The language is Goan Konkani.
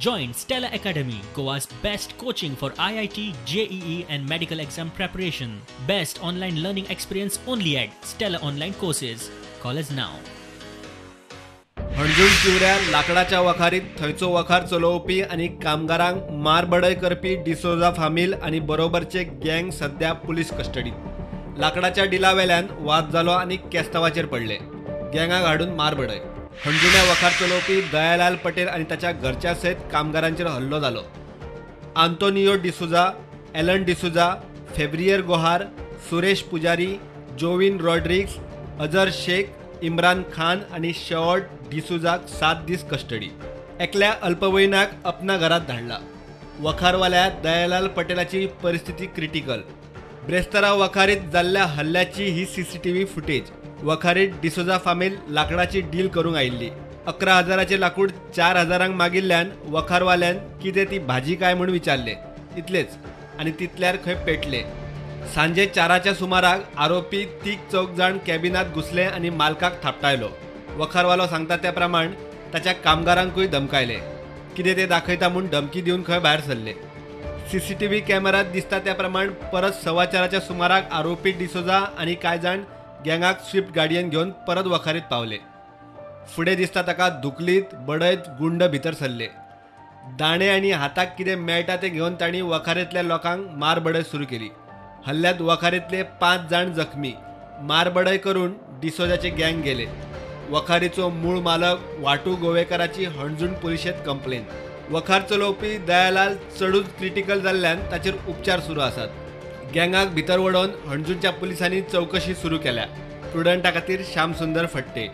Join Stella Academy, Goa's best coaching for IIT, JEE and medical exam preparation. Best online learning experience only at Stella Online Courses. Call us now. Anjuna चिवऱ्या लाकडाच्या वखारीत थंयचो वखार चलोवपी आनी कामगारांक मारबडय करपी डिसोजा फामील आनी बरोबरचे गँग सध्या पुलीस कस्टडीत. लाकडाच्या डिला वेल्यान वाद जालो आनी केस्तावाचेर पडले. गँगाक हाडून मारबडय. हणजूण्या वखार चलोवपी दयालाल पटेल आनी ताच्या घरच्या सयत कामगारांचेर हल्लो जालो. आंतोनियो डिसोजा, एलन डिसोजा, फेब्रियर गोहार, सुरेश पुजारी, जोविन रॉड्रिग्स, अजर शेख, इम्रान खान आनी शेवॉट डिसोजाक 7 दीस कस्टडी. एकल्या अल्पवयीनाक अपना घरात धाडला. वखारवाल्या दयालाल पटेलाची परिस्थिती क्रिटिकल. ब्रेस्तारा वखारीत जाल्ल्या हल्ल्याची ही सीसीटीव्ही फुटेज. वखारीत डिसोजा फामील लाकडाची डील करूंक आयिल्ली. 11,000 लाकूड 4,000 मागिल्ल्यान वखारवाल्यान कितें ती भाजी काय म्हूण विचारले. इतलेच आनी तितल्यार खंय पेटले. सांजे 4 सुमाराक आरोपी तीग चौग जाण कॅबिनात घुसले आनी मालकाक थापटायलो. वखारवालो सांगता त्या प्रमाण ताच्या कामगारांकूय धमकायले. कितें ते दाखयता म्हूण धमकी दिवन खंय भायर सरले. सीसीटीव्ही कॅमेरात दिसता त्या प्रमाण परत 4:15 सुमाराक आरोपी डिसोजा आनी कांय जाण गँगाक स्विफ्ट गाडयेन घेवन परत वखारीत पावले. फुडें दिसता ताका धुकलीत बडयत गुंड भितर सरले. दाणे आनी हाताक कितें मेळटा तें घेवन तांणी वखारींतल्या लोकांक मारबडय सुरू केली. हल्ल्यात वखारींतले 5 जाण जखमी. मारबडय करून डिसोजाचे गँग गेले. वखारीचो मूळ मालक वाटू गोवेकाराची हणजूण पुलिशेंत कंप्लेन. वखार चलोवपी दयालाल चडूच क्रिटिकल जाल्ल्यान ताचेर उपचार सुरू आसात. गँगाक भितर वडोवन हणजूणच्या पुलिसांनी चवकशी सुरू केल्या. प्रुडंटा खातीर श्यामसुंदर फट्टे.